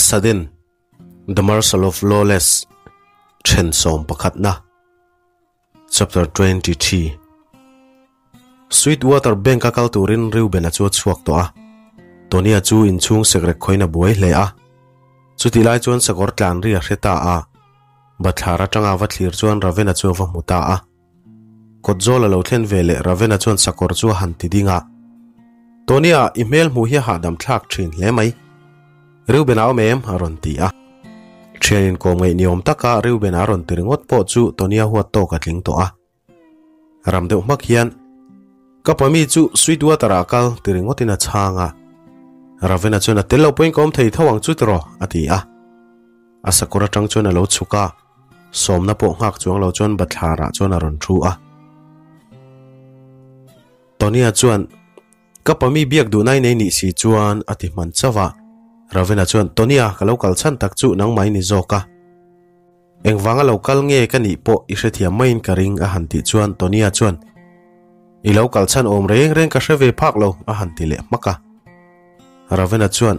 Sudden, The Marshal of Lawless, Then sawm pakhatna, Chapter 23. Sweetwater Bank a kal turin Reuben-a chu a chhuak tawh a, Tony-a chu inchhung sekrek khawiin a buai hle a. Chutih lai chuan sakawr tlan ri a hre ta a, bathlar atanga va thlir chuan Raven-a chu a va hmu ta a. Kawt zawl a lo thlen ve leh Raven-a chuan sakawr chu a han ti ding a. Tony-a, i hmel hmuh hi a hahdam thlak thin hle mai. Reuben-a awm em? a rawn ti a. Thian inkawm ngaih ni awm taka Reuben-a a rawn ti ringawt pawh chu Tony-a huat tawk a tling tawh a. Ram deuh hmak hian, Ka pa mi chu Sweetwater-ah a kal ti ringawtin a chhang a. Raven-a chuan a tel lo pawhin ka awm thei tho ang chu tiraw? a ti a. A sakawr atang chuan a lo chhuk a, sawmna pawh nghak chuang lo chuan bathlarah chuan a rawn thu a. Tony-a chuan, Ka pa mi biak duh nai nei nih si chuan a ti hman chauh a. Raven-a chuan, Tony-a, ka lo kal chhan tak chu nangmah i ni zawk a. Engvanga lo kal nge ka nih pawh i hrethiam maiin ka ring a han tih chuan Tonia chuan, I lo kal chhan awm reng reng ka hre ve phak lo a han ti leh hmak a. Ravena chuan,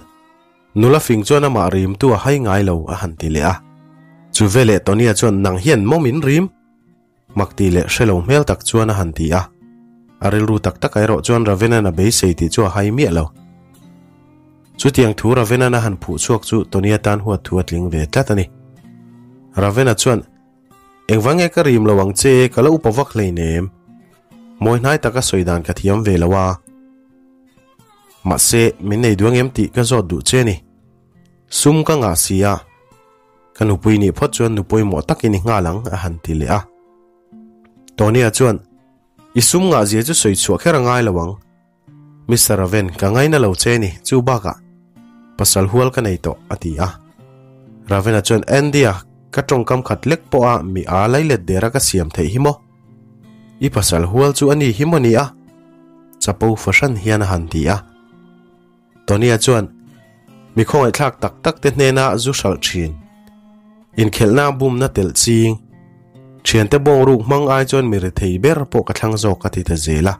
Nula fing chuan amah rimtu a hai ngai lo a han ti leh a. Chu veleh Tonia chuan, Nang hian maw min rim? Mak ti leh hre lo hmel tak chuan a han ti a. A rilru tak tak erawh chuan Ravenan a beisei tih chu a hai miah lo. Chutiang thu Ravenan a han phuh chhuak chu Tony-a tan huat thu a tling ve tlat a ni. Ravena chuan, Engvang nge ka rim lo ang che, ka la upa vak hleinem. Mawi hnai taka sawi dan ka thiam ve lo a. Mahse, min nei duang em tih ka zawt duh che ni. Sum ka ngah si a. Ka nupui nih phawt chuan nu pawimawh takin i nghal ang, a han ti leh a. Tony-a chuan, I sum ngah zia chu sawi chhuah kher a ngai lo ang. Mister Raven, ka ngaina lo che ni, chu bakah pasal hual ka nei tawh, a ti a. Raven-a chuan, Andy-a, ka tawngkam khat lek pawha mi a lailet dera ka siam theih hi maw? I pasal hual chu a ni hi maw ni a? Chapo fahran hian a han ti a. Tony-a chuan, Mi khawngaihthlak tak tak te hnena zu hralh thin. Inkhelhna bumna telh ching. Thiante bawng ruk hmang ai chuan mi rethei ber pawh ka thlang zawk a ti ta zel a.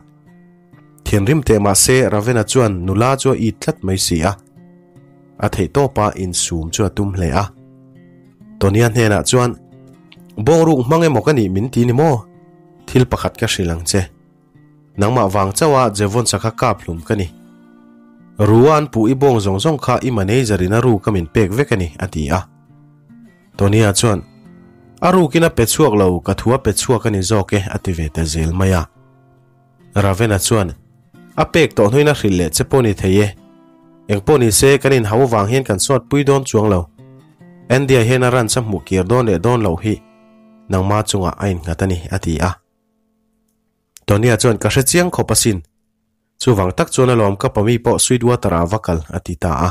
Thinrim teh mah se Ravena chuan nula chu a it tlat mai si a. A theih tawpa insum chu a tum hle a. Tony-a hnenah chuan, Bawng ruk hmang emaw ka nih min ti ni maw? Thil pakhat ka hrilh ang che. Nangmah vang chauha Jevon chaka kap hlum ka ni. Rua an puh i bawng zawng zawng kha i manager in a ru ka min pek vek a ni, a ti a. Tonia chuan, A rukin a pe chhuak lo, ka thu a pe chhuak a ni zawk e, a ti ve ta zel mai a. Ravena chuan, A pek tawh hnuin a hrilh leh che pawh ni thei e. Eng pawh ni se, kan inhau vang hian kan sawt pui dawn chuang lo. Andy-a hian a ranch a hmuh kir dawn leh dawn loh hi nangma chungah a innghat a ni, a ti a. Tonya chuan ka hre chiang khawp asin. Chuvang tak chuan alawm ka pami pawh Sweetwater ah va kal a ti ta a.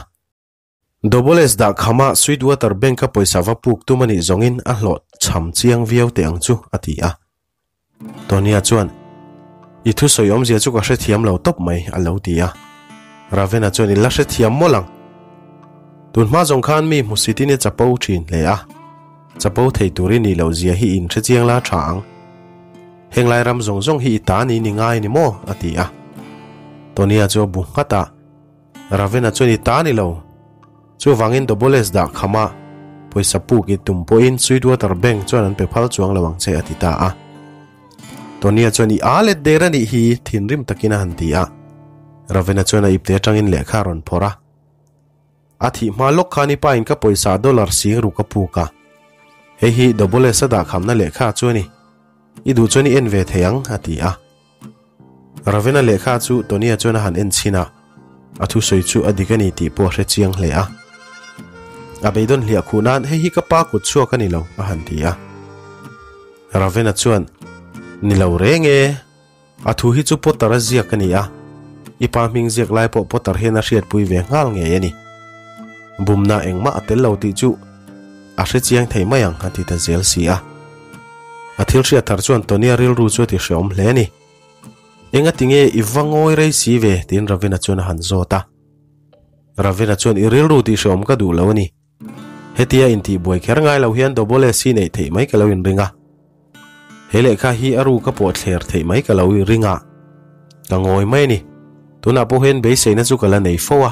Doboles dah khama Sweetwater bank a pawisa va puk tum anih zawngin a hlawh chham chiang viau teh ang chu a ti a. Tonya chuan, I thusawi awmzia chu ka hrethiam lo tawp mai a lo ti a. Ravena chuan I la hrethiam mawlh ang. Tun hma zawng khan mi hmusitin i chapo thin hle a. Chapo thei tur i nih loh zia hi in hre chiang la tha ang. Heng lai ram zawng zawng hi i ta ni ni ngai ni maw? a ti a. Tonia chu a bu nghat a. Ravena chuan i ta ni lo. Chuvangin Doboles dah kham a, pawisa puk i tum pawhin Sweetwater Bank chuan an pe phal chuang lo ang che a ti ta a. Tonia chuan i a let der a nih hi thinrim takin a han ti a. Ravena chuan a ipte atangin lehkha a rawn phawrh a. A thih hma lawk khan i pain ka pawisa dollar sing ru ka puk a. Hei hi Doboles a dahkhamna lehkha chu a ni. I duh chuan i en ve thei ang, a ti a. Ravena lehkha chu Tonia chuan a han en chhin a, a thusawi chu a dik a ni tih pawh a hre chiang hle a. A beidawn hliah khuh nan hei hi ka pa kut chhuak a ni lo, a han ti a. Ravena chuan, Ni lo reng e. A thu hi chu Potter a ziak a ni a, i pa hming ziak lai pawh Potter hian a hriatpui ve nghal ngei a ni. Bumna engmah a tel lo tih chu a hre chiang thei mai ang a ti ta zel si a. A thil hriat thar chuan Tonya rilru chu a ti hreawm hle a ni. Enga tinge i va ngawi rei si ve? tiin Ravina chuan a han zawt a. Ravina chuan i rilru tih hreawm ka duh lo a ni. Hetia intihbuai kher ngai lo hian Doboles hi neih theih mai ka lo inring a. He lehkha hi a ru ka pawh thler theih mai ka lo ring a. Ka ngawi mai a ni. Tunah pawh hian beiseina chu ka la nei fo a.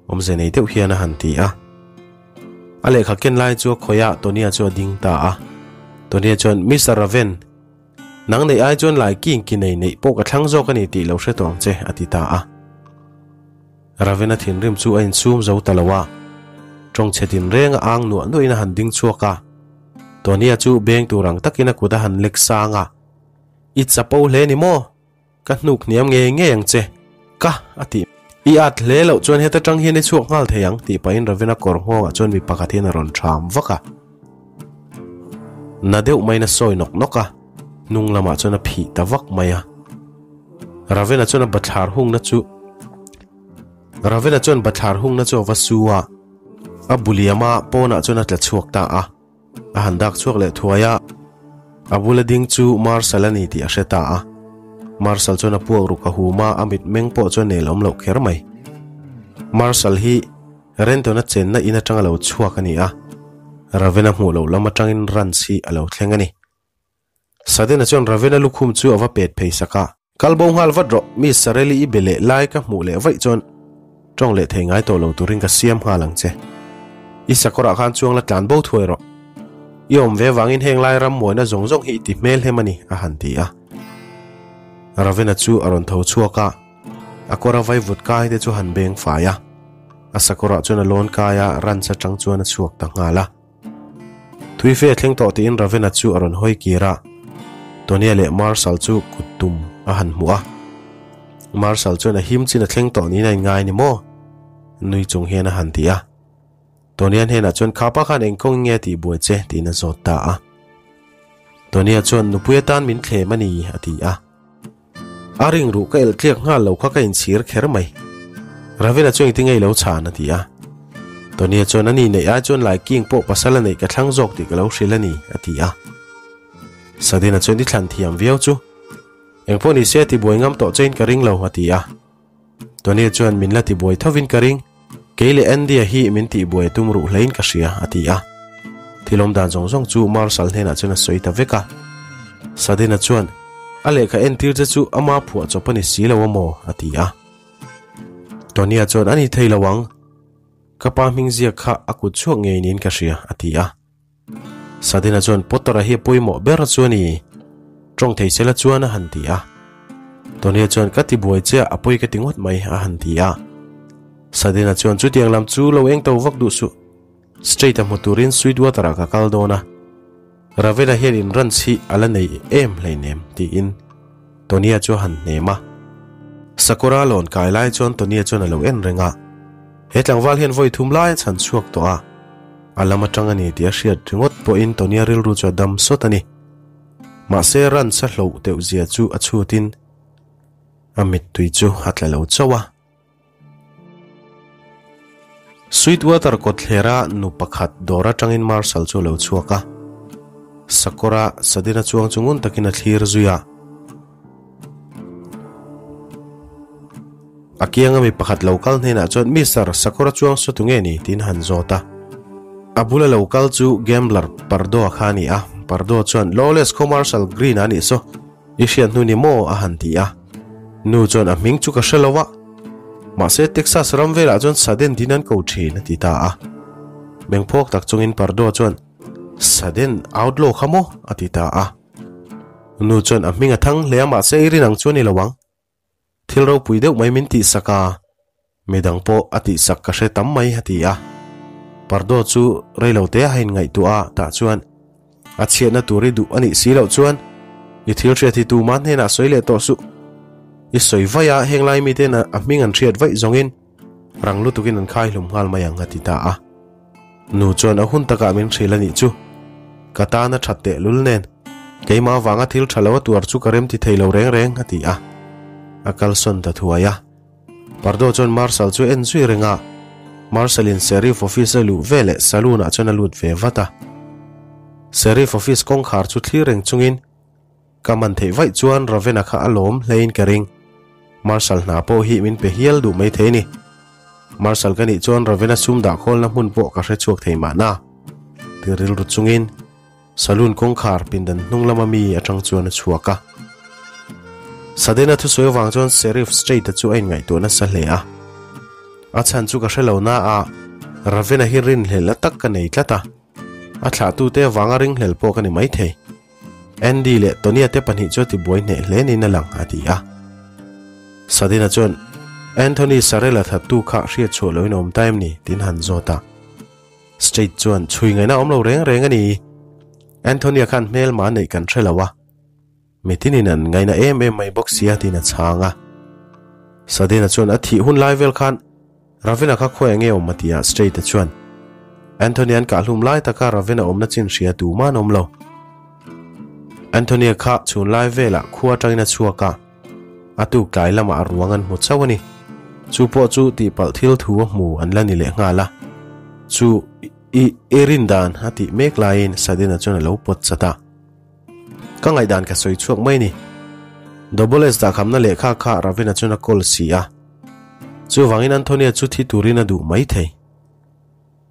Awmze nei deuh hian a han ti a. A lehkha ken lai chu a khawih a, Tony-a chu a ding ta a. Tony-a chuan, Mister Raven, nang neih ai chuan lai king ki nei neih pawh ka thlang zawk a ni tih lo hre tawh ang che, a ti ta a. Raven-a thinrim chu a insum zo ta lo a, tawng chhe tinreng a ang nuah nuahin a han ding chhuak a. Tony-a chu beng tur ang takin a kut a han lek sang a, I chapo hle ni maw? Ka hnuk hniam ngei ngei ang che. Ka, a ti. I at hle loh chuan heta tang hian i chhuak nghal thei ang, tih pahin Ravina kawr nghawngah chuan mi pakhat hian a rawn ṭham vak a. Na deuh maiin a sawi nawk nawk a, hnung lamah chuan a phih ta vak mai a. Ravina chuan a bathlar hungna chu Ravina chuan bathlar hungna chu a va su a, a bu liam a, pawnah chuan a tla chhuak ta a. A han dak chhuak leh thuai a, a bula ding chu Marshal a ni tih a hre ta a. Marshal chuan a puak ruk a hum a, a mitmeng pawh chuan nel awm loh kher mai. Marshal hi Renton-a chenna in atanga lo chhuak a ni a, Raven-a hmuh loh lam atangin Rance hi a lo thleng a ni. Sudden-a chuan Raven-a lukhum chu a va pet phei sak a. Kal bo nghal vat rawh, Miss Sareli i be leh lai ka hmuh leh vaih chuan tawng leh thei ngai tawh lo turin ka siam nghal ang che. I sakawrah khan chuang la tlan bo thuai rawh. I awm ve vangin heng lai ram muaina zawng zawng hi i ti hmel hem a ni, a han ti a. Raven-a chu a rawn tho chhuak a, a kawra vaivut kai te chu han beng fai a. A sakawrah chuan a lawn kai a, ranch atang chuan a chhuak ta nghal a. Thuife a thleng tawh tiin Raven-a chu a rawn hawi kir a, Tonya leh Marshal chu kut tum a han hmuh a. Marshal chuan a him chin a thleng tawh niin a inngai ni maw? Nui chung hian a han ti a. Tonya hnenah chuan Khapa khan eng kawng nge tih buai che tiin a zawt ta a. Tonya chuan Nupui atan min thlem a ni a ti a. A ring ruh ka elh tliak nghal lo kha ka inchhir kher mai. Ravena chu engtin ngei lo chhan a ti a. Tonya chuan a ni neih ai chuan Lai King pawh pasal a neih ka thlang zawk tih ka lo hrilh a ni a ti a. Sadina chuan i thlan thiam viau chu. Engpawh ni se a tibuai ngam tawh chein ka ring lo a ti a. Tonya chuan min la tibuai thovin ka ring. Kei leh Andy-a hi min tihbuai a tum ruh hlein ka hria a ti a. Thil awm dan zawng zawng chu Marshal hnenah chuan a sawi ta vek a. Sadina chuan, A lehkha entir che chu ama phuah chawp a ni si lo a maw? a ti a. Tonya chuan, A ni thei lo ang. Ka pa hming ziak kha a kut chhuak ngei niin ka hria, a ti a. Sadina chuan Potter-a hi a pawimawh ber chu a ni. Tawng thei sela chuan a han ti a. Tonya chuan ka ti buai che a, a pawi ka ti ngawt mai a han ti a. Sadina chuan chutiang lam chu lo eng to vak duh suh. Straight-a hmu turin Sweetwater-ah ka kal dawn a. Ravena hian in ranch hi a la nei em hleinem tiin Tonya chu a han hnem a. Sakawra lawn kai lai chuan Tonya chuan a lo en reng a. He tlangval hian vawi thum lai a chhan chhuak tawh a, a lam atang a ni tih a hriat ringawt pawhin Tonya rilru chu a dam sawt a ni. Mahse ranch a hloh deuh zia chu a chhutin a mittui chu a tla lo chauh a. Sweetwater kawtthlera nu pakhat dawr atangin Marshal chu a lo chhuak a, sakawra Sadina chuang chu ngun takin a thlir zui a. A kianga mi pakhat lo kal hnenah chuan Mister, sakawra chuang saw tu nge ni? tiin han zawt a. A bula lo kal chu gambler Pardo-a kha a ni a. Pardo chuan, Lawless Commercial Green-a nih saw, i hriat hnu ni maw? a han ti a. Nu chuan a hming chu ka hre lo a. Mahse Texas ram velah chuan Sudden din an ko thin a ti ta a. Mengphawk tak chungin Pardo chuan, Sudden Outlaw kha maw? a ti ta a. Nu chuan a hming a thang hle a mahse i rin ang chu a ni lo ang. Thil ropui deuh mai min tihsak a, midang pawh a tihsak ka hre tam mai a ti a. Pardo chu reilo te a hain ngaihtuah a, tah chuan a chhiatna tur i duh a nih si loh chuan i thil hriat hi tuma hnenah sawi leh tawh suh. I sawi vaih a, heng lai miten a hming an hriat vaih zawngin rang lutukin an khai hlum nghal mai ang a ti ta a. Nu chuan a hun takah min hrilh a nih chu. Ka tan a that tehlul nen. Keimah avanga thil tha lo a tuar chu ka rem ti thei lo reng reng, a ti a. A kalsawn ta thuai a. Pardo chuan Marshal chu en zui reng a. Marshal-in Sheriff office a luh ve leh saloon-ah chuan a lut ve vat a. Sheriff office kawngkhar chu thlir reng chungin, Ka man theih vaih chuan Raven-a kha a lawm hlein ka ring. Marshal hna pawh hi min pe hial duh mai thei ni. Marshal ka nih chuan Raven-a sum dah khawlna hmun pawh ka hre chhuak thei mahna, ti rilru chungin. Saloon kawngkhar pindan hnung lama mi atang chuan a chhuak a. Sudden-a thusawi avang chuan Sheriff Straight-a chu a inngaihtuah nasa hle a. A chhan chu ka hre lo na a, Ravena hi rinhlelh a tak ka nei tlat a, a thlahtute avanga ringhlel pawh ka ni maithei. Andy leh Tonya te pahnih chu a tibuai hneh hle niin a lang, a ti a. Sadina chuan, Anthony Sarella thattu kha hriat chhuah loin a awm ta em ni? tiin han zawt a. Straight chuan, Chhui ngaihna a awm lo reng reng a ni. Anthony-a khan hmelma neih kan hre lo a. Mitinin an ngaina em em mai bawk sia tiin a chhang a. Sadina chuan a thih hun lai vel khan Ravena kha khawi enge awm a ti a, Straight-a chuan Anthony an kahhlum lai taka Ravena awmna chin hria tumah an awm lo. Anthony-a kha chhun lai velah khua atangin a chhuak a, a tuk tlai lamah a ruang an hmu chauh a ni. Chu pawh chu tihpalh thil thu a hmu an la ni leh nghal a. Chu i i rin dan a tih mek laiin Sadina chuan a lo pawt chat a. Ka ngaihdan ka sawi chhuak mai ni. Doboles dahkhamna lehkha kha Ravena chuan a kawl si a. Chuvangin Antonia chu thi turin a duh mai thei.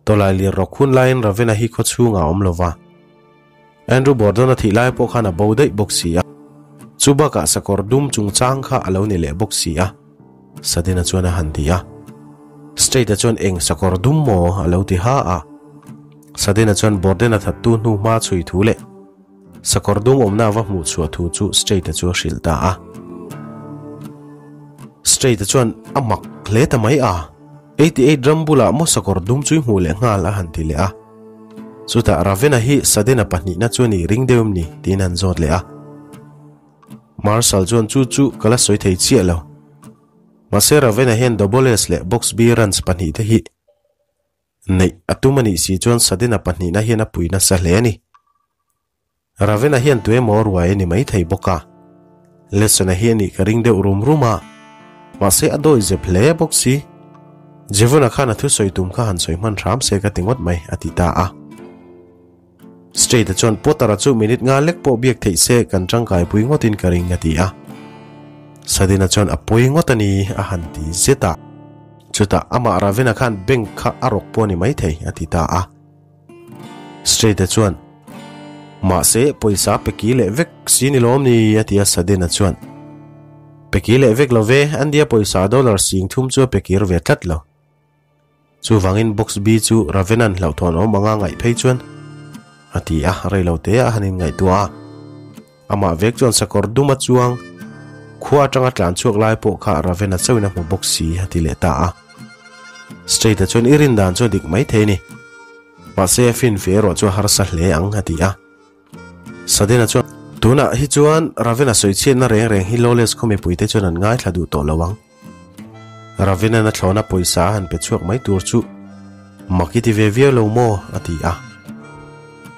Tawlai lir rawk hun laiin Ravena hi khaw chhungah a awm lo va. Andrew Bordon a thih lai pawh khan a bo daih bawk si a. Chu bakah sakawr dum chungchang kha a lo ni leh bawk si a. Sadina chuan a han ti a. Straight-a chuan eng sakawr dum maw a lo ti ha a. Sadina chuan Borden a thattu hnu hma chhui thu leh sakawr dum awmna a va hmuh chhuah thu chu Straight-a chu a hrilh ta a. Straight-a chuan a mak hle ta mai a, 88 ram bulah maw sakawr dum chu i hmuh leh nghal a han ti leh a. Chutah Ravena hi Sadina pahnihna chu a nih ring deuh em ni? tiin an zawt leh a. Marshal chuan chu chu ka la sawi thei chiah lo. Mahse Ravena hian Doboles leh Boxby Ranch pahnihte hi Neih a tum a nih si chuan Sadina pahnihna hian a pui nasa hle a ni. Ravena hian tuemaw ruai a ni maithei bawk a. Lesson-a hi a nih ka ring deuh rum rum a, mahse a dawi zep hle bawk si. Jevon-a khan a thusawi tum kha han sawi hman hram se ka ti ngawt mai, a ti ta a. Straight-a chuan Potter-a chu minute nga lek pawh biak theih se kan tangkaipui ngawtin ka ring a ti a. Sadina chuan a pawi ngawt a ni a han ti zet a. Chutah amah Ravena khan bank kha a rawk pawh a ni maithei a ti ta a. Straight-a chuan Mahse pawisa pe ki leh vek si ni lawm ni a ti a Sadina chuan Pe ki leh vek lo ve, Andy-a pawisa dollar 30 chu a pe kir ve tlat lo. Chuvangin Box B chu Ravenan hlauhthawn awm anga ngaih phei chuan a ti a, reilo te a han inngaihtuah a. Amah vek chuan sakawr dum a chuang, khua atanga tlan chhuak lai pawh kha Ravena chauhin a hmu bawk si a ti leh ta a. Straight-a chuan i rin dan chu a dik maithei a ni. Mahse a fin fe erawh chu a harsa hle ang a ti a. Sadena chuan tunah hi chuan Ravena sawichhiatna reng reng hi Lawless khaw mipuite chuan an ngaithla duh tawh lo ang. Ravinan a thlawna pawisa a han pe chhuak mai tur chu mak i ti ve viau lo maw? a ti a.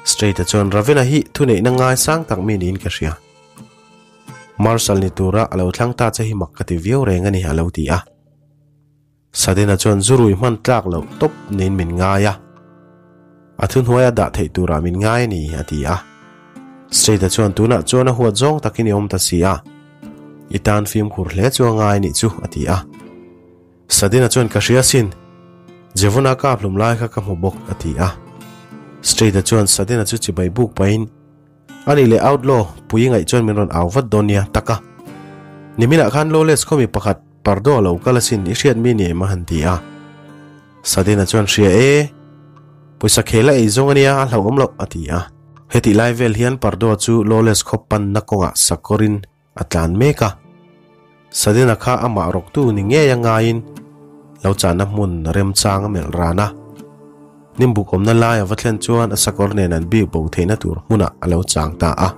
Straight-a chuan Ravina hi thuneihna ngai sang tak mi niin ka hria. Marshal ni tura a lo thlang ta che hi mak ka ti viau reng a ni a lo ti a. Sadena chuan zurui hman tlak loh tawp niin min ngai a. A thuhnuaia dah theih turah min ngai a ni a ti a. Straight-a chuan tunah chuan a huat zawng takin i awm ta si a. I tan fimkhur hle chu a ngai nih chu, a ti a. Sadina chuan ka hria sin, Jevona ka hlum lai kha ka hmu bawk, a ti a. Straight-a chuan Sadina chu chibai buk pahin, A nih leh Outlaw, pui ngaih chuan min rawn au vat dawn nia, tak a. Niminah khan Lawless khawmi pakhat Pardo a lo kal asin, i hriat mi ni em a han ti a. Sadina chuan hria e, pawisa khel a ei zawng a nia, a hlauhawm loh, a ti a. Hetih lai vel hian Pardoa chu Lawless khaw panna kawngah sakawrin a tlan mek a. Sadina kha amah rawktu ni ngei a ngaiin lo chahna hmun remchang a melh ran a. Nimbuk awmna lai a va thlen chuan a sakawr nen an bik bo theihna tur hmunah a lo chang ta a.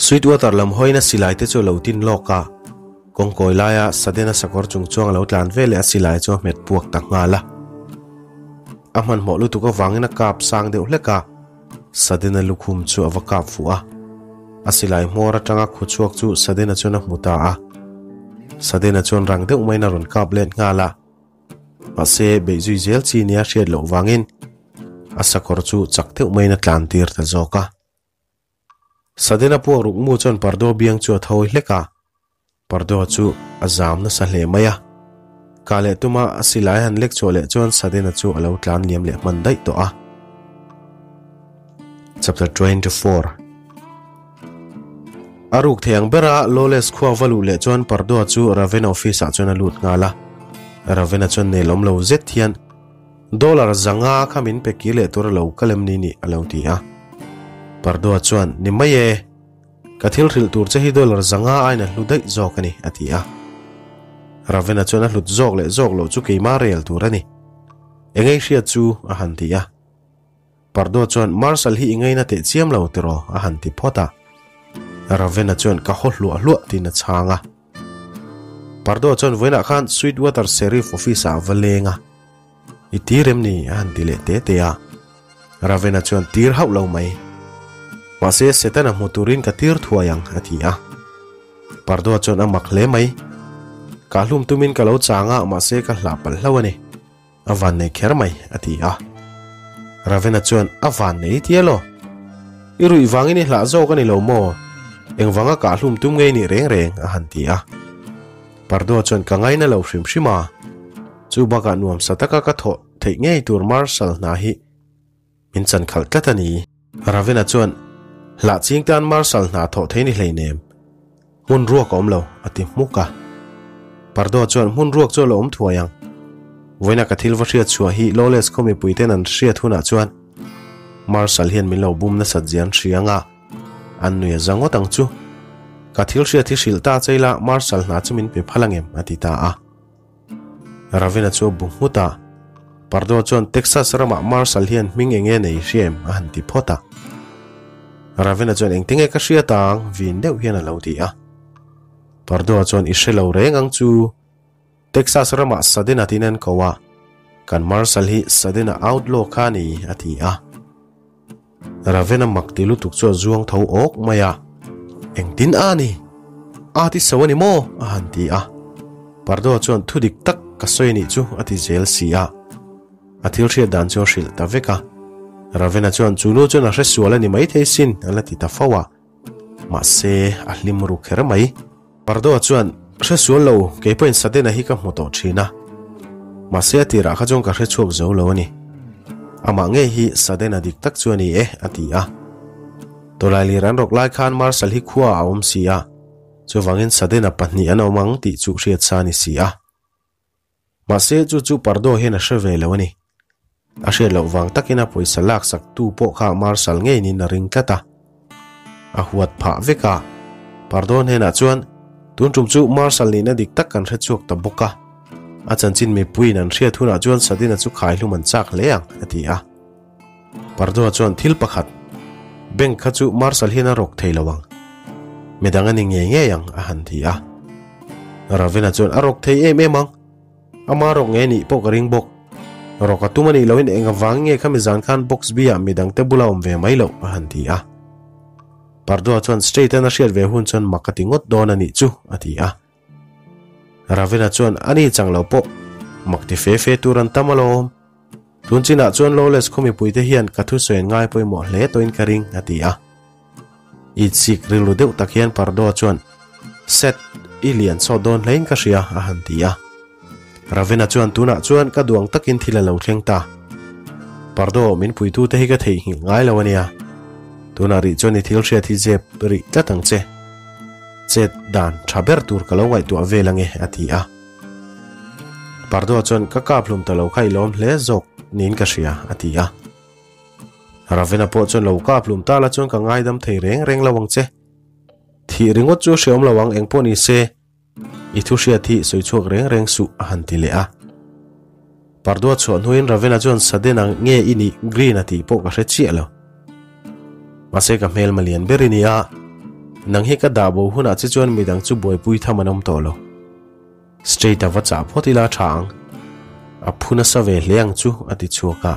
Sweetwater lam hawiin a silai te chu a lo tin lawk a. Kawngkawi laia Sadena sakawr chung chuang a lo tlan ve leh a silai chu a hmet puak ta nghal a. A hmanhmawh lutuk avangin a kap sang deuh hlek a, Sadena lukhum chu a va kap fuh a. A silai hmawr atanga khu chhuak chu Sadena chuan a hmu ta a. Sadena chuan rang deuh maiin a rawn kap let nghal a. Mahse, beihzui zel chi nia hriat loh vangin a sakawr chu chak deuh maiin a tlan tir ta zawk a. Sadena puak ruk mu chuan Pardo biang chu a thawi hlek a, Pardo chu a zam nasa hle mai a. Kah leh tuma a silai han lek chhuah leh chuan Sadena chu a lo tlan liam leh hman daih tawh a. Chapter 24 A ruk thei ang bera Lawless khua va luh leh chuan Pardo chu Raven office ah chuan a lut nghal a. Raven-a chuan nelawm lo zet hian. Dollar 500 kha min pe kir leh tur a lo kalem ni ni a lo ti a. Pardo-a chuan, Ni mai e, ka thil hrilh tur che hi dollar 500 aiin a hlu daih zawk a ni, a ti a. Raven-a chuan a hlut zawk leh zawk loh chu keimah rel tur a ni. Engei hriat chu a han ti a. Pardo chuan Marshal hi i ngaina teh chiam lo tiraw a han ti phawt a. Raven-a chuan ka haw hluah hluah tiin a chhang a. Pardo chuan vawiinah khan Sweetwater Sheriff Office ah a va leng a. I tir em ni? a han ti leh te te a. Raven-a chuan tir hauh lo mai. Mahse Setana hmu turin ka tir thuai ang a ti a. Pardo chuan a mak hle mai. Ka hlum tumin ka lo chang a mahse ka hlah palh hlo a ni. A van nei kher mai, a ti a. Ravena chuan, A van nei tia law? I ruih vangin i hlah zawk a ni lo maw? Engvanga kah hlum tum ngei nih reng reng, a han ti a. Pardoa chuan, Ka ngaina lo hrim hrim a. Chu bakah nuam sa taka ka thawh theih ngei tur Marshal hna hi min chan khalh tlat a ni. Ravena chuan, Hlah ching tan Marshal hna thawh thei ni hleinem. Hmun ruak a awm lo, a ti hmuk a. Pardo chuan hmun ruak chu a lo awm thuai ang. Vawiina ka thil va hriat chhuah hi Lawless khaw mipuiten an hriat hunah chuan Marshal hian min lo bum nasat zia an hria ang a, an nui a za ngawt ang chu. Ka thil hriat hi hrilh ta che ila Marshal hna chu min pe phal ang em? a ti ta a. Ravena chu a bu nghut a. Pardo chuan Texas ramah Marshal hian hming eng nge nei hria em? a han ti phawt a. Ravena chuan engtinge ka hriat ang? vin deuh hian a lo ti a. Pardo chuan i hre lo reng ang chu. Texas ramah Sadena tiin an ko a, kan Marshal hi Sadena outlaw kha a ni a ti a. Ravena mak ti lutuk chu a zuang tho awk mai a, Engtin a ni? A ti so a ni maw? a han ti a. Pardo chuan thu dik tak ka sawi anih chu a ti zel si a. A thil hriat dan chu a hrilh ta vek a. Ravena chuan chu nu chuan a hre sual a ni maithei sin a la ti ta fo a. Mahse, a hlim ru kher mai. Pardo chuan, Hre sual lo, kei pawhin Sadena hi ka hmu tawh thin a. Mahse a tirah kha chuan ka hre chhuak zo lo a ni. Amah ngei hi Sadena dik tak chu a ni e, a ti a. Tawlailir an rawk lai khan Marshal hi khua a awm si a, chuvangin Sadena pahnih an awm ang tih chu hriat sa a ni si a. Mahse chu chu Pardo hian a hre ve lo a ni. A hriat loh vang takin a pawisa laksak tu pawh kha Marshal ngeinin a ring tlat a. A huat phah vek a. Pardo hnenah chuan, Tun tum chu Marshal nihna dik tak kan hre chhuak ta bawk a. A chanchin mipuiin an hriat hunah chuan Sadina chu khaihlum an chak hle ang, a ti a. Pardo chuan thil pakhat, Bank kha chu Marshal hian a rawk thei lo ang. Midang a ni ngei ngei ang, a han ti a. Ravena chuan a rawk thei em em ang. Ama rawk ngei nih pawh ka ring bawk. Rawk a tum a nih loin eng avang nge khami zan khan box B ah midang te bula awm ve mai loh, a han ti a. Pardo chuan straight an a hriat ve hun chuan mak a ti ngawt dawn a nih chu, a ti a. Ravena chuan a ni chang lo pawh mak ti fe fe tur an tam alawm. Tun chinah chuan Lawless khaw mipuite hian ka thusawi an ngai pawimawh hle tawhin ka ring, a ti a. Itsik rilru deuh tak hian Pardo chuan, Seth, i lian sawt dawn hlein ka hria, a han ti a. Ravena chuan tunah chuan ka duang takin thil a lo thleng ta. Pardo, min puitute hi ka theihnghilh ngai lo a nia. Tunah rih chuan i thil hriat hi zep rih tlat ang che. Chet dan tha ber tur ka lo ngaihtuah vel ange, a ti a. Pardo chuan ka kap hlum ta lo kha i lawm hle zawk niin ka hria, a ti a. Ravena pawh chuan lo kap hlum ta la chuan ka ngaidam thei reng reng lo ang che. Thih ringawt chu hreawm lo ang eng pawh ni se, i thu hriat hi sawi chhuak reng reng suh, a han ti leh a. Pardo chhuah hnuin Ravena chuan Sudden-a nge i nih Green-a tih pawh ka hre chiah lo. Mahse ka hmelma lian ber i ni a, nang hi ka dah bo hunah che chuan midang chu buaipui tham an awm tawh lo. Straight a va chah phawt ila tha ang. A phu nasa ve hle ang chu, a ti chhuak a.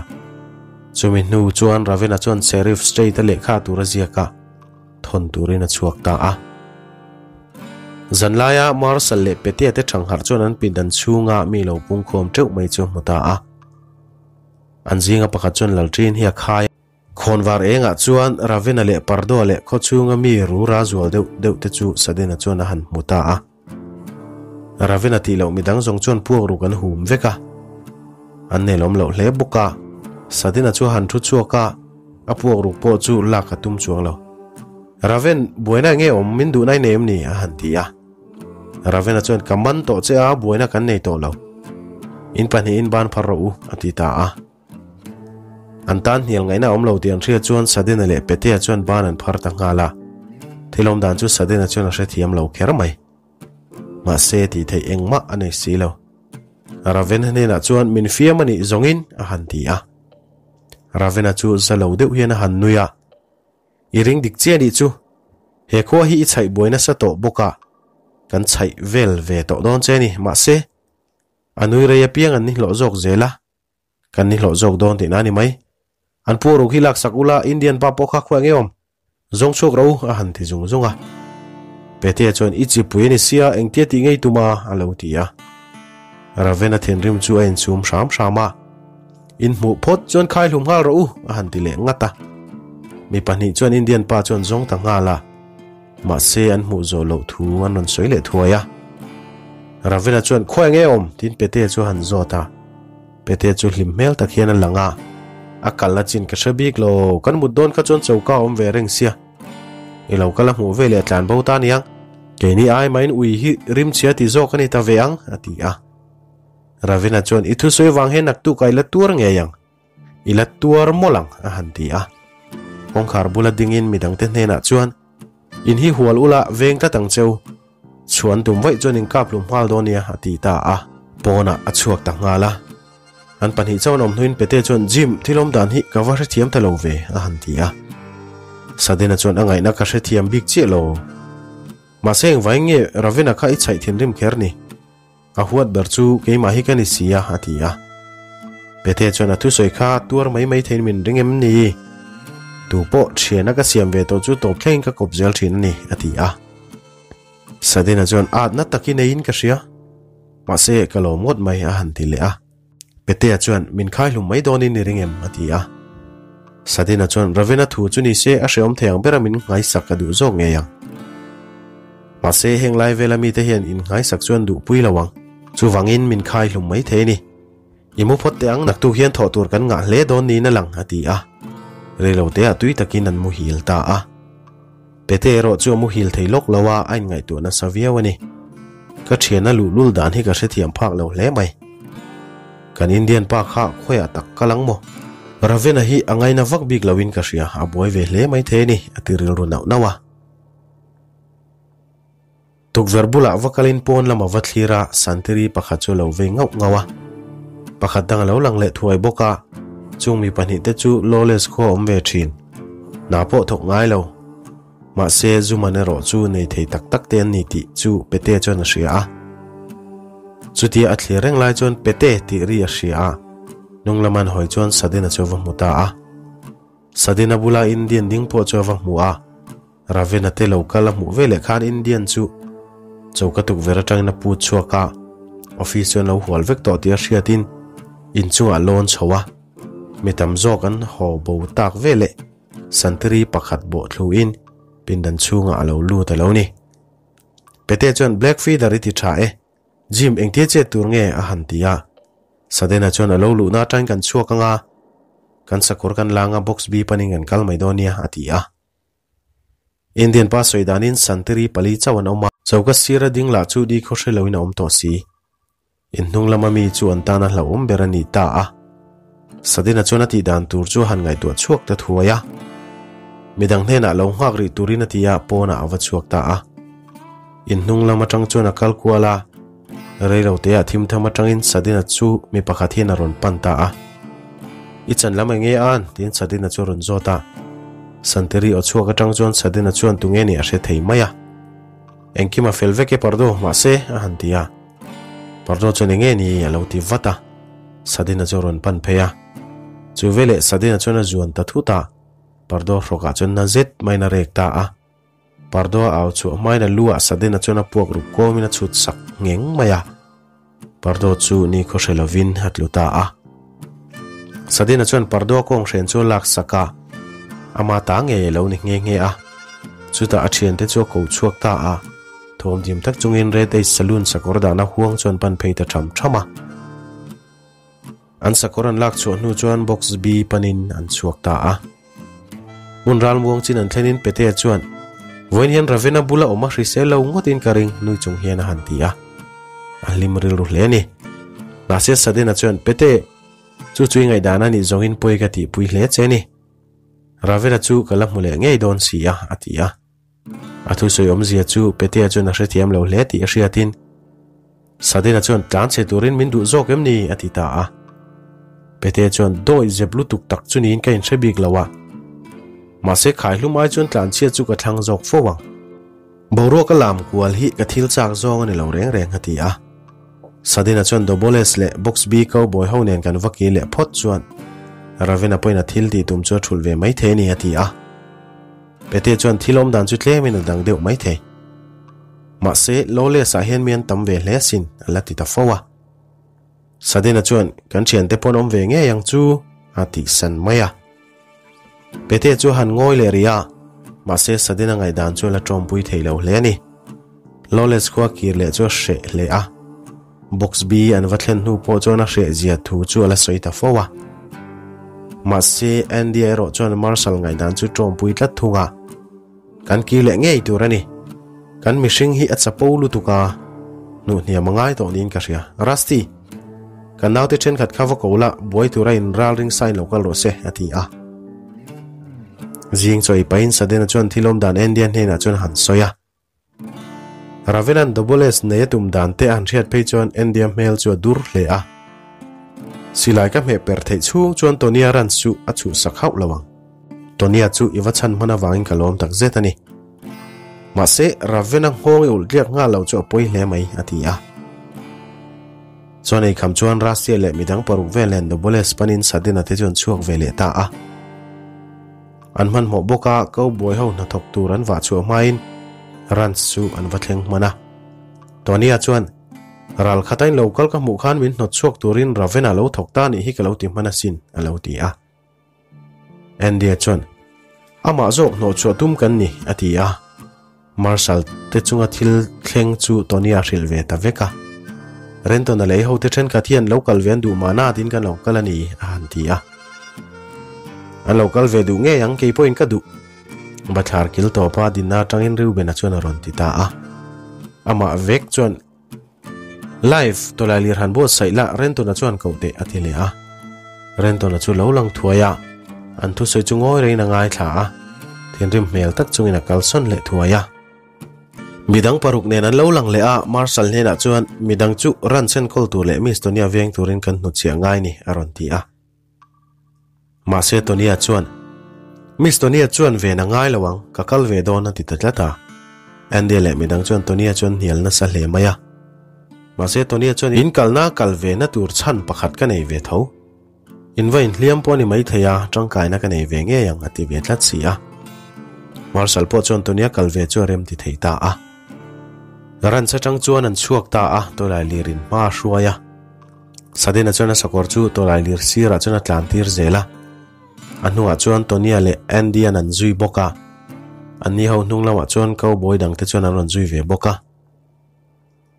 Chumi hnu chuan Ravena chuan Sheriff Straight-a lehkha tur a ziak a, thawn turin a chhuak ta a. Zanlaia Marshal leh Petea te thangharh chuan an pindan chhunga mi lo pungkhawm teuh mai chu a hmu ta a. An zinga pakhat chuan Lalṭin hi a khai a. Khawnvar engah chuan Ravena leh Pardoa leh khaw chhunga mi rura zual deuh deuh te chu Sadena chuan a han hmu ta a. Ravena tih loh midang zawng chuan puak ruk an hum vek a. An nelawm loh hle bawk a. Sadena chu a han thu chhuak a, a puak ruk pawh chu lak a tum chuang lo. Raven, buaina enge awm min duh nai nei em ni? a han ti a. Ravena chuan ka man tawh che a, buaina kan nei tawh lo. In pahnihin ban phar rawh u, a ti ta a. An tan hnial ngaihna a awm lo tih an hriat chuan Sudden-a leh Pete-a chuan ban an phar ta nghal a. Thil awm dan chu Sudden-a chuan a hrethiam lo kher mai. Mahse tih theih engmah a nei si lo. Raven-a hnenah chuan min fiam a nih zawngin a han ti a. Raven-a chu za lo deuh hian a han nui a. I ring dik chiah nih chu. He khua hi i chhaih buai nasa tawh bawk a, kan chhaih vel ve tawh dawn che ni. Mahse, a nui rei apiang an ni hlawh zawk zel a, kan ni hlawh zawk dawn tihna a ni mai. An pu ruk hi laksak ula, Indian pa pawh kha khuah nge awm? Zawng chhuak ro a han ti zung zung a. Petea chuan i chipui a ni sia, engtia tih ngei tum a? a lo ti a. Raven-a thinrim chu a inchhum hram hram a. In hmuh phawt chuan khai hlum nghal rawh u, a han ti leh ngat a. Mi pahnih chuan Indian pa chuan zawng ta nghal a. Mahse an hmuh zawh loh thu an rawn sawi leh thuai a. Ravena chuan khawi nge awm? tiin Petea chu a han zawt a. Petea chu hlim hmel tak hian a lang a. A kalna chin ka hre bik lo, kan mut dawn kha chuan choka a awm ve reng sia. I lo kal a hmuh ve leh a tlan bo ta aniang. Keini ai mahin ui hi rimchhia ti zawk a ni ta ve ang, a ti a. Ravina chuan, I thusawi vang hian naktuk a i la tuar ngei ang. I la tuar mawlh ang, a han ti a. Kawngkhar bula dingin midangte hnenah chuan, In hi hual ula veng tlat ang cheu. Chhuan tum vaih chuan in kap hlum nghal dawn nia, a ti ta a. Pawnah a chhuak ta nghal a. An pahnih chuan awm hnuin Pete chuan, Jim, thil awm dan hi ka va hrethiam ta lo ve, a han ti a. Sadena chuan a ngaihna ka hrethiam bik chiah lo. Mahse engvangin nge Ravena kha i chhaih thinrim kher ni? A huat ber chu keimah hi ka ni si a, a ti a. Pete chuan a thusawi kha tuar mai mai theiin min ring em ni? Tu pawh thiana ka siam ve tawh chu tawp thlengin ka kawp zel thin a ni, a ti a. Sadina chuan atna takin neiin ka hria. Mahse, ka lawm ngawt mai, a han ti leh a. Petea chuan, Min khai hlum mai dawnin i ring em? a ti a. Sadina chuan, Ravena thu chu ni se, a hrehawm thei ang bera min nghaisak ka duh zawk ngei ang. Mahse, heng lai vela mite hian in nghaisak chuan duhpui lo ang. Chuvangin min khai hlum mai thei a ni. I mu phawt teh ang, naktuk hian thawh tur kan ngah hle dawn niin a lang, a ti a. Reiloteah tui takin an muhil ta a. Pete erawh chu a muhil thei lawk lo a, a inngaihtuah nasa viau a ni. Ka thiana luhlul dan hi ka hrethiam phak lo hle mai. Kan Indian pa kha khawiah tak kal ang maw? Ravena hi a ngaina vak bik loin ka hria, a buai ve hle mai thei a ni, a ti rilru nauh nauh a. Tukverh bulah va kalin pawn lama va thlir a, Santiri pakhat chu a lo vei ngauh ngauh a. Pakhat dang a lo lang leh thuai bawk a, chung mi pahnih te chu Lawless khua awm ve thin. Hna pawh thawk ngai lo. Mahse, Zuman erawh chu nei thei tak tak te an ni tih chu Pete chuan a hria a. Chutia a thlir reng lai chuan Pete tih ri a hria a, hnung lama an hawi chuan Sudden-a chu a va hmu ta a. Sudden-a bula Indian ding pawh chu a va hmu a. Ravena te lo kal a hmuh veleh khan Indian chu choka tukverh atangin a put chhuak a, office chuan lo hual vek tawh tih a hriatin inchungah lawn chho a, mi tam zawk an haw bo tak veleh santiri pakhat bawh thluin pindan chhungah a lo lut a lo ni. Pete chuan Black Feather i ti tha e, Jim engtia chet tur nge a han ti a. Sadena chuan a lo luhna atangin kan chhuak anga, kan sakawr kan la anga box B panin kan kal mai dawn nia a ti a. Indian pa sawi danin Santiri pali chauh an awm a. Choka sira ding lah chu di khaw hre loin a awm tawh si. In hnung lama mi chu an tana hlauhawm ber a ni ta a. Sadina chuan a tih dan tur chu a han ngaihtuah chhuak ta thuai a. Midang hnenah lo nghak rih turin a ti a, pawnah a va chhuak ta a. In hnung lam atang chuan a kal kual a. Reiloteah thim tham atangin Sadina chu mi pakhat hian a rawn pan ta a. I chan lam eng nge an? tiin Sadina chu a rawn zawt a. Santiri aw chhuak atang chuan Sadina chuan tunge nih a hre thei mai a. Engkim a fel vek e Pardo, mahse, a han ti a. Pardo chuan eng nge ni? a lo ti vat a. Sadina chu a rawn pan phei a. Chu veleh Sadina chuan a zuan ta thut a. Pardo hrawkah chuan na zet maiin a rek ta a. Pardo a au chhuah hmain a lu ah Sudden-a chuan a puak ruk kawmin a chhut sak ngheng mai a. Pardo chu ni khaw hre lovin a tlu ta a. Sudden-a chuan Pardo a kawng hren chu a lak sak a, ama ta ngei a lo ni nghe nghe a. Chutah a thiante chu a ko chhuak ta a, thawm dim tak chungin Red Ace Saloon sakawr dahna huang chuan pan phei ta tham tham a. An sakawr an lak chhuah hnu chuan Box B panin an chhuak ta a. Hmun ral muang chin an thlenin Petea chuan, Vawiin hian Ravena bula awm a hrisel lo ngawtin ka ring, nui chung hian a han ti a. A hlim rilru hle a ni. Mahse Sadena chuan, Pete! Chu chu i ngaihdan a nih zawngin pawi ka tihpui hle che ni. Ravena chu ka la hmu leh ngei dawn si a, a ti a. A thusawi awmzia chu Petea chuan a hrethiam lo hle tih a hriatin, Sadena chuan tlan chhe turin min duh zawk em ni? a ti ta a. Petea chuan dawi zep lutuk tak chu niin ka inhre bik lo a. Mahse khaihlum ai chuan tlanchhiat chu ka thlang zawk fo ang. Boruak a lam kual hi ka thil chak zawng a ni lo reng reng a ti a. Sadina chuan Doboles leh Boxby cowboy ho nen kan va kir leh phawt chuan Ravena pawhin a thil tih tum chu a thulh ve mai thei a ni a ti a. Pete chuan thil awm dan chu tlemin a dang deuh mai thei. Mahse, Lawless-ah hian mi an tam ve hle asin, a la ti ta fo a. Sadina chuan, Kan thiante pawn awm ve ngei ang chu, a tih san mai a. Pete chu a han ngawi leh rih a, mahse Sadina ngaihdan chu a la tawmpui thei lo hle a ni. Lawless khua kir leh chu a hreh hle a. Boxby an va thlen hnu pawh chuan a hreh zia thu chu a la sawi ta fo a. Mahse, Andy-a erawh chuan Marshal ngaihdan chu tawmpui tlat thung a. Kan kir leh ngei tur a ni. Kan mihring hi a chapo lutuk a, hnuhhniam a ngai tawh niin ka hria. Rusty, kan naute thenkhat kha va ko la, buai tura in ral ring sain lo kal rawh se, a ti a. Zing chaw ei pahin Sadena chuan thil awm dan Andy-a hnenah chuan a han sawi a. Ravelan Doboles nei a tum dan te a han hriat phei chuan Andy-a hmel chu a dur hle a. Silai ka hmeh per theih chhung chuan Tony-a runs chu a chhuhsak hauh lo ang. Tonya chu i va chhan hman avangin ka lawm tak zet a ni. Mahse, Ravena nghawng i ulh tliak nghal lo chu a pawi hle mai, a ti a. Chuan eikham chuan Russia leh midang paruk vel nen Noboles panin Sadina te chu an chhuak ve leh ta a. An hmanhmawh bawk a, cowboy ho hnathawk tur an vah chhuah hmain ranch chu an va thleng hman a. Tonya chuan, Ral khata in lo kal ka hmuh khan min hnawt chhuak turin Ravena lo thawk ta nih hi ka lo ti hman asin, a lo ti a. Andy-a chuan, Amah zawk hnawh chhuah tum kan ni, a ti a. Marshal te chunga thil thleng chu Tony-a hrilh ve ta vek a. Renton-a lei hote thenkhat hian lo kal ve an duh mahna tiin kan lo kal a ni, a han ti a. An lo kal ve duh ngei ang, kei pawhin ka duh. Bathlar kil tawpa dinna atangin Reuben-a chuan a rawn ti ta a. Amah vek chuan Live, tawlai lir han buatsaih la, Renton-a chuan koh teh a ti leh a. Renton-a chu lo lang thuai a, an thusawi chu ngawi rengin a ngaithla a, thinrim hmel tak chungin a kalsawn leh thuai a. Midang paruk nen an lo lang leh a, Marshal hnenah chuan midang chu ranch enkawl tur leh Miss Tonya veng turin kan hnutchhiah ngai ni, a rawn ti a. Mahse Tonya chuan, Miss Tonya chuan ven a ngai lo ang, ka kal ve dawn a ti ta tlat a. Andy leh midang chuan Tonya chuan hnial nasa hle mai a. Mahse Tonya chuan in kalna kal ve na tur chhan pakhat ka nei ve tho. In va inhliam pawh a ni maithei a, tangkaina ka nei ve ngei ang a ti ve tlat si a. Marshal pawh chuan Tonya kal ve chu a rem ti thei ta a. Ranch atang chuan an chhuak ta a, tawlai lir in hma a hruai a. Sadena chuan a sakawr chu tawlai lir sirah chuan a tlan tir zel a. A hnungah chuan Tonya leh Andy an an zui bawk a. Anni ho hnung lamah chuan cowboy dangte chuan an rawn zui ve bawk a.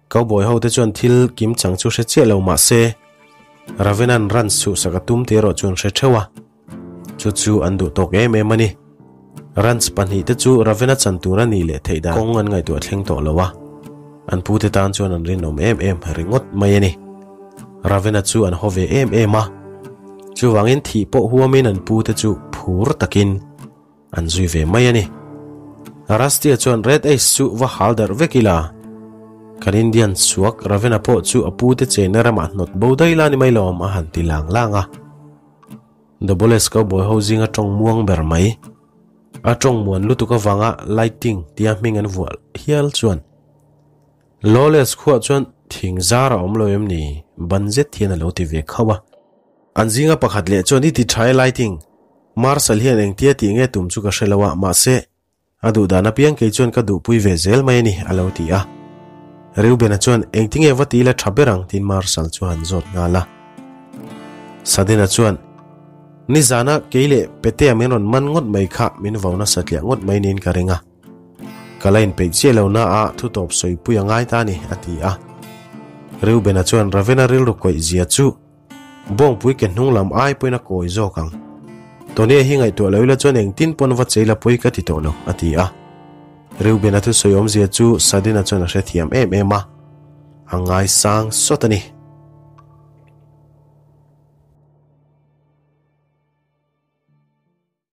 Cowboy ho te chuan thil kim chang chu hre chiah lo mah se, Ravenan ranch chhuhsak a tum tih erawh chu an hre theuh a. Chu chu an duh tawk em em a ni. Ranch pahnihte chu Ravena chan tur a nih leh theih dan kawng an ngaihtuah thleng tawh lo a, an pute tan chuan an rinawm em em ringawt mai a ni. Ravena chu an haw ve em em a, chuvangin thih pawh huamin an pute chu phur takin an zui ve mai a ni. Rusty-a chuan Red Ace chu va hal darh vek ila, kan Indian chhuak Ravena pawh chu a pute chenna ramah hnawt bo daih la ni mai lawm a han ti lang lang a. Doboles cowboy ho zinga tawng muang ber mai. A tawng muan lutuk avanga lighting tia hming an vuah hial chuan Lawless khuah chuan thing zar a awm lo em ni? Ban zet hian a lo ti ve khauh a. An zinga pakhat leh chuan i ti tha e lighting, Marshal hian engtia tih nge tum chu ka hre lo a, mahse A duh dan apiang kei chuan ka duhpui ve zel mai a ni, a lo ti a. Reuben-a chuan, Engtinge va ti ila tha ber ang? tiin Marshal chu a han zawt nghal a. Sudden-a chuan, Nizana kei leh Petea min rawn man ngawt mai kha min vo nasa tliah ngawt mai niin ka ring a. Ka la inpeih chiah lo na a, thutawp sawipui a ngai ta a ni, a ti a. Reuben-a chuan Raven-a rilru kawih zia chu Bawngpui ke hnung lam ai pawhin a kawi zawk ang. Tony-a hi ngaihtuah lo ila chuan engtin pawn va cheila pawi ka ti tawh lo, a ti a. Reuben-a thusawi awmzia chu Sadina chuan a hrethiam em em a, a ngaisang sawt a ni.